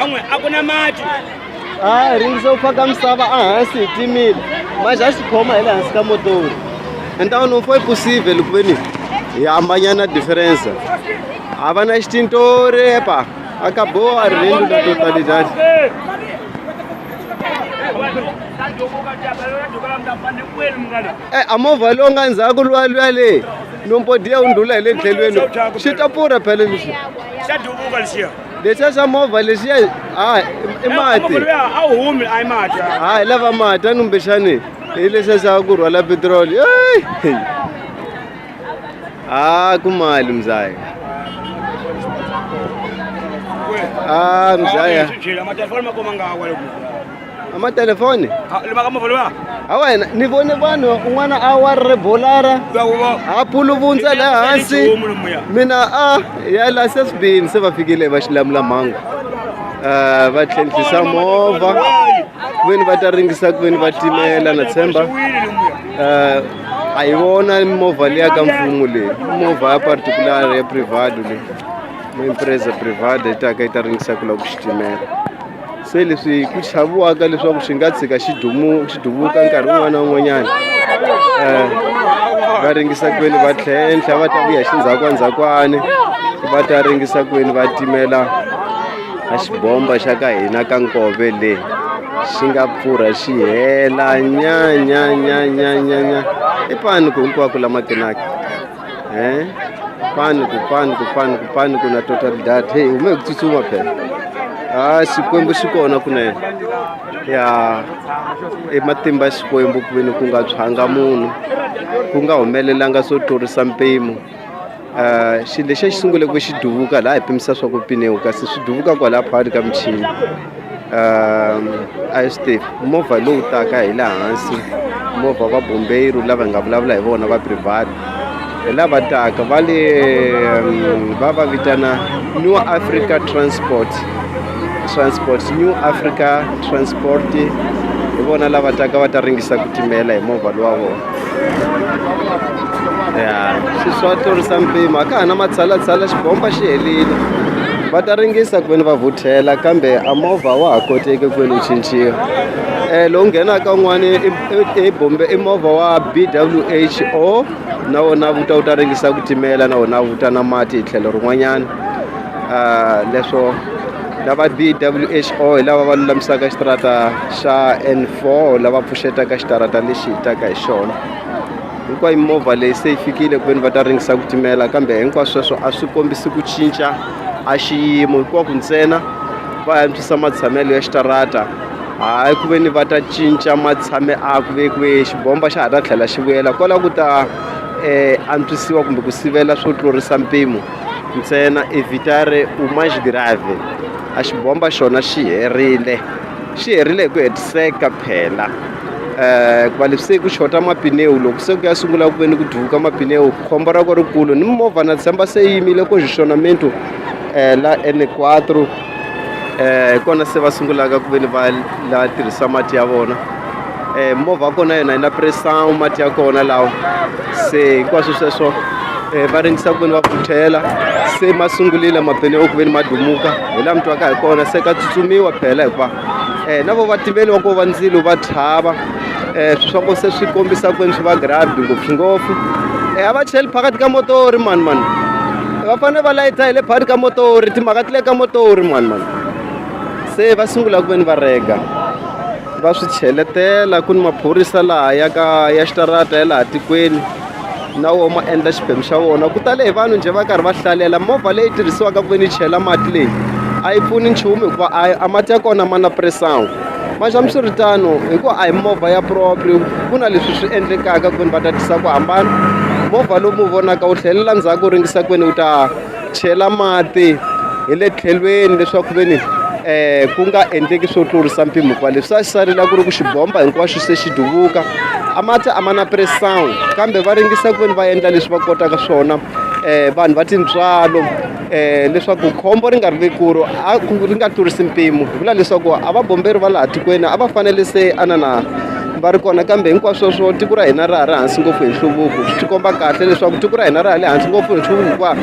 Kan'we a ku na mati. A hi ringisa ku faka misava ehansi hi timile manje a xi khoma hi le hansi ka motori então não foi possível ku veni hi hambanyana diferença a va na extintor epa acabou ardendo na totalidade. Eh, a movha lowu nga ndzhaku luwa luya le nompodiya wu ndlula hi le tlhelweni xi ta pfurha phela lexi Xa duvuka lexiya. Lexiya xa movha lexiya a i mati. A wu humi a i mati. Ha hi lava mati a kumbexani hi lexiya xa ku rhwala petiroli. A ku mali mzaya. A mzaya. Amatelefoni? Ha wena ni vone vanhu un'wana a wa ri bolara a puluvundza laha hansi mina a ya la se swi bini se va fikile va xilamulamhangu um va tlhentlhisa movha kuveni va ta ringisa kuveni va timela na tshemba um a hi vona movha liya ka mfumo leyi movha ya particular ya privado leyi empresa privada yi taka yi ta ringisa ku lava ku xitimela. Se leswi ku chaviwaka leswaku xi nga tshika xi xi duvuka nkarhi wun'wana na wun'wanyana va ringisa kwini va tlhentlha va ta vuya hi xindzhakwandzhakwani va ta ringisa kwini va timela a xibomba xa ka hina ka nkove le xi nga pfurha xi hela nya nya nya nya nya nya i pani ku hinkwako lama kenaka. Pânico, pânico, pânico, pânico na totalidade. Hey, hume hi ku tsutsuma phela. Ha Xikwembu xi kona kunene. Ya i matimba ya Xikwembu ku veni ku nga tshwanga munhu ku nga humelelanga swo tlurisa mpimo. Xilo lexiya xi sungule ku xi duvuka laha hi pimisa swa ku pinewu kasi swi duvuka kwalaya phakathi ka michini. A hi swi tivi movha lowu taka hi le hansi movha va bombeiro lava hi nga vulavula hi vona va private hi lava taka va le va va vitana New Africa Transport Transport New Africa Transport hi vona lava taka va ta ringisa ku timela hi movha lowa vona ya swi swa tlurisa mpimo a ka ha na matshalatshala xibomba xi herile va ta ringisa ku veni va vhuthela kambe a movha wa ha koteki ku veni wu cinciwa um lowu nghenaka un'wani i bombe i movha wa B_W_H_O na wona wu ta wu ta ringisa ku timela na wona wu ta na mati hi tlhelo rin'wanyana um leswo lava B_W_H_O hi lava va lulamisaka xitarata xa N4 lava pfuxetaka xitarata lexi hi taka hi xona hinkwayo mimovha leyi se yi fikile ku veni va ta ringisa ku timela kambe hinkwaswo sweswo a swi kombisi ku cinca a xiyimo hikuva ku ntsena va antswisa matshamelo ya xitarata hayi ku veni va ta cinca matshame a ku ve ku ve xibomba xa ha ta tlhela xi vuyela kwala ku ta antswisiwa kumbe ku sivela swo tlurisa mpimo ntsena evitare o mais grave a xibomba xona xi herile. Xi herile hi ku hetiseka phela hikuva leswi se ku xota mapinewu loko se ku ya sungula ku ve ni ku duvuka mapinewu khombo ra kona rikulu ni mimovha na tshemba se yi yimile congestionamento la N4 hi kona se va sungulaka ku ve ni va la tirhisa mati ya vona movha wa kona yona yi na pressão mati ya kona lawa se hinkwaswo sweswo va ringisa ku ve ni va phuthela se ma sungurile mapinewu ku ve ni ma dumuka hi laha mi twaka hi kona se ka tsutsumiwa phela hikuva na vo vatimeli va ko va ndzilo va chava swilo swa ko se swi kombisa ku ve ni swi va grave ngopfungopfu a va cheli phakathi ka motori mani mani va fanele va layita hi le phakathi ka motori timhaka ti le ka motori mani mani se va sungula ku ve ni va rega va swi cheletela ku ni maphorisa laha ya ka ya xitarata ya laha tikweni na wona ma endla xiphemu xa wona ku tale hi vanhu njhe va karhi va hlalela movha leyi tirhisiwaka ku ve ni chela mati leyi a yi pfuni nchumu hikuva a a mati ya kona ma na pressure manje hambiswiritano hikuva a hi movha ya proprio ku na leswi swi endlekaka ku ve ni va ta tisa ku hambana movha lowu mu vonaka wu tlhelela ndzhaku wu ringisa ku ve ni wu ta chela mati hi le tlhelweni leswaku ve ni ku nga endleki swo tlurisa mpimo hikuva leswi a swi salela ku ri ku xibomba hinkwaxo se xi duvuka a mati a ma na pressão kambe va ringisa ku ve ni va endla leswi va kotaka swona vanhu va tintswalo leswaku khombo ri nga ri vikulu a ri nga tlurisi mpimo hi vula leswaku a va bomberi va laha tikweni a va fanele se anana va ri kona kambe hinkwaswo sweswo tiko ra hina ra ha ri hansi ngopfu hi nhluvuko swi tikomba kahle leswaku tiko ra hina ra ha le hansi ngopfu hi nhluvuko hikuva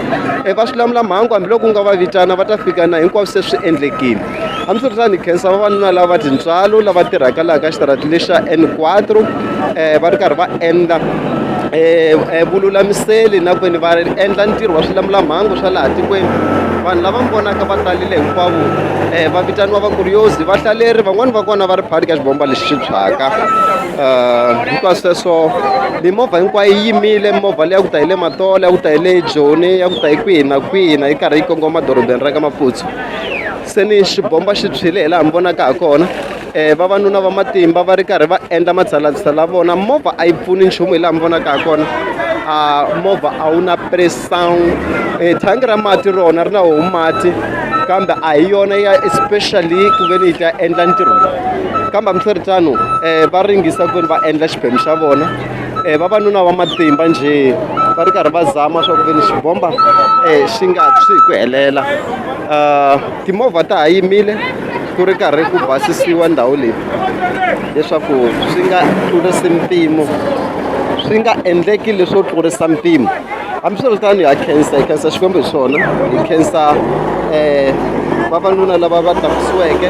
va swilamulamhangu hambiloko u nga va vitana va ta fika na hinkwaswo se swi endlekile. Hambiswiritano hi khensa vavanuna lava tintswalo lava tirhaka laha ka xitarati lexa N4 va ri karhi va endla vululamiseli na ku veni va endla ntirho wa swilamulamhangu swa laha tikweni. Vanhu lava mi vonaka va talile hinkwavo va vitaniwa va-curious vahlaleri van'wani va kona va ri phakathi ka xibomba lexi xi tshwaka. Hinkwaswo sweswo mimovha hinkwayo yi yimile mimovha leyi ya ku ta hi le Matola ya ku ta hi le Joni ya ku ta hi kwihi na kwihi na yi karhi yi kongoma dorobeni ra ka Maputsu. Se ni xibomba xi tshwile hi laha mi vonaka ha kona vavanuna va matimba va ri karhi va endla matshalatshala ya vona movha a yi pfuni nchumu hi laha mi vonaka ha kona a movha a wu na pressure thangi ra mati rona ri na woho mati kambe a hi yona ya especially ku ve ni yi ta endla ntirho lowu kambe hambiswiritano va ringisa ku ve ni va endla xiphemu xa vona vavanuna va matimba njhe va ri karhi va zama swa ku ve ni xibomba xi nga tshwi hi ku helela. Timovha ta ha yimile ku ri karhi ku basisiwa ndhawu leyi leswaku swi nga tlurisi mpimo swi nga endleki leswo tlurisa mpimo hambiswiritano ha khensa hi khensa Xikwembu hi swona hi khensa vavanuna lava va tlakusiweke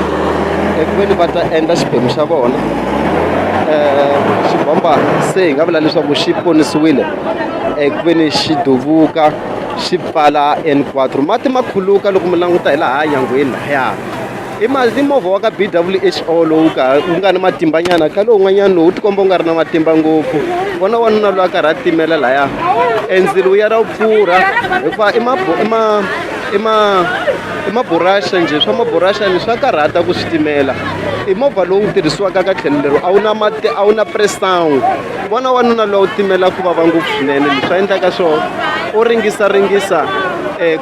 eku veni va ta endla xiphemu xa vona xibomba se hi nga vula leswaku xi ponisiwile eku veni xi duvuka. Xi pfala N4 mati ma khuluka loko mi languta hi laha nyangweni lahaya i i movha wa ka B_W_H_O lowu ka wu nga na matimba nyana ka lowun'wanyana lowu wu tikomba wu nga ri na matimba ngopfu vona wanuna loyi a karhi a timela lahaya e ndzilo wu ya ra wu pfurha hikuva i i ma i ma i maburaxa njhe swa maburaxa ni swa karhata ku swi timela i movha lowu tirhisiwaka ka tlhelo leri a wu na mati a wu na pressure. Vona wanuna loyi u timela ku vava ngopfu swinene leswi a endlaka swona u ringisa ringisa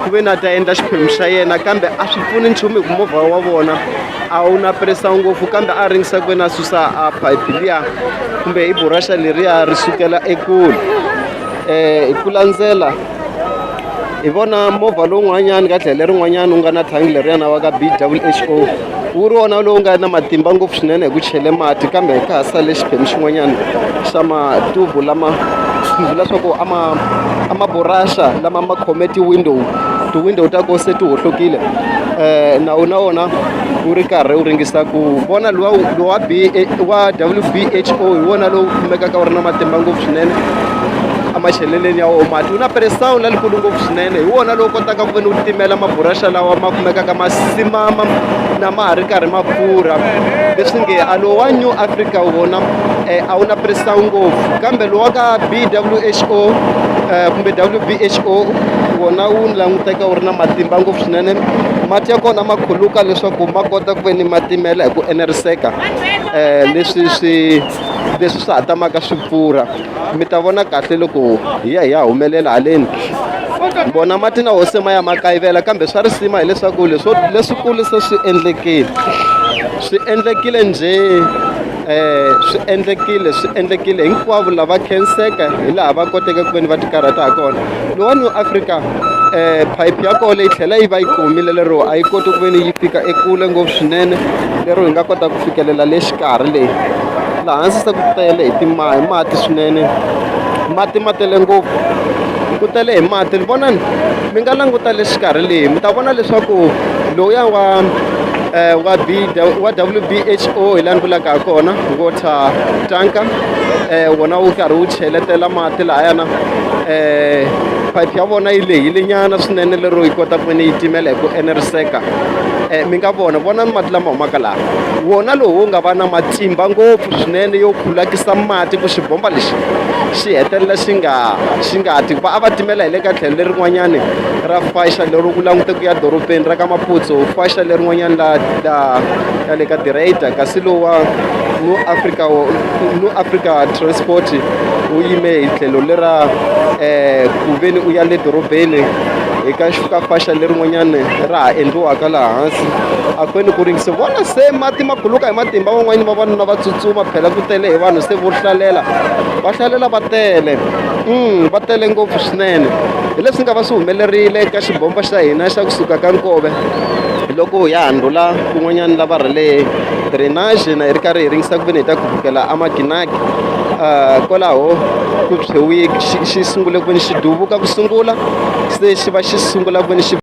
ku ve ni a ta endla xiphemu xa yena kambe a swi pfuni nchumu hi ku movha wa vona a wu na pressure ngopfu kambe a ringisa ku ve ni a susa a phayiphi liya kumbe i buraxa leriya ri sukela ekule hi ku landzela hi vona movha lowun'wanyani ka tlhelo lerin'wanyani wu nga na thangi leriyana wa ka B_W_H_O wu ri wona lowu nga na matimba ngopfu swinene hi ku chele mati kambe ka ha sale xiphemu xin'wanyana xa matubu lama ni vula swa ku a ma a ma buraxa lama ma khome ti-window ti-window ta kona se ti hohlokile na wona wona wu ri karhi wu ringisa ku vona luwa lowa B wa W_B_H_O hi wona lowu kumekaka wu ri na matimba ngopfu swinene emacheleleni ya wona mati wu na pressure lalikulu ngopfu swinene hi wona lowu kotaka ku ve ni wu timela maburaxa lawa ma kumekaka ma simama na ma ha ri karhi ma pfurha leswi nge a lowu wa New Africa wona a wu na pressure ngopfu kambe lowa ka B_W_H_O kumbe W_B_H_O wona wu languteka wu ri na matimba ngopfu swinene mati ya kona ma khuluka leswaku ma kota ku ve ni ma timela hi ku eneriseka leswi swi leswi swa ha tamaka swi pfurha. Mi ta vona kahle loko hi ya hi ya humelela haleni vona mati na hosi ma ya ma kayivela kambe swa risima hileswaku leswo leswikulu se swi endlekile swi endlekile njhe swi endlekile swi endlekile hinkwavo lava khenseka hi laha va koteke ku ve ni va tikarhata ha kona lowani wa Afrika phayiphi ya kona yi tlhela yi va yi komile lero a yi koti ku ve ni yi fika ekule ngopfu swinene lero hi nga kota ku fikelela le xikarhi le. Laha hansi se ku tele hi hi mati swinene mati ma tele ngopfu ku tele hi mati vonani mi nga languta le xikarhi leyi mi ta vona leswaku lowuya wa wa B wa W_B_H_O hi laha ni vulaka ha kona water tanker wona wu karhi wu cheletela mati lahayana phayiphi ya vona yi lehile nyana swinene lero yi kota ku ve ni yi timela hi ku eneriseka mi nga vona vonani mati lama humaka laha. Wona lowu wu nga va na matimba ngopfu swinene yo khulukisa mati ku xibomba lexi xi hetelela xi nga xi nga ti hikuva a va timela hi le ka tlhelo lerin'wanyani ra faxa leri ku langute ku ya dorobeni ra ka Maputsu faxa lerin'wanyani la la ya le ka direita kasi lowa New Africa New Africa Transport wu yime hi tlhelo lera ku ve ni u ya le dorobeni hi ka ka faxa lerin'wanyani ra ha endliwaka laha hansi. A ku ni ku ringise vona se mati ma khuluka hi matimba van'wanyana vavanuna va tsutsuma phela ku tele hi vanhu se vo hlalela va hlalela va tele va tele ngopfu swinene hi leswi nga va swi humelerile ka xibombo xa hina xa kusuka ka nkove loko ya ha ndlhula kun'wanyana lava ra le drainage na hi ri karhi hi ringisa ku ve ni hi ta khupukela amaginaki kwalaho ku tshwewi xi xi sungule ku ve ni xi duvuka ku sungula se xi va xi sungula ku ve ni xi.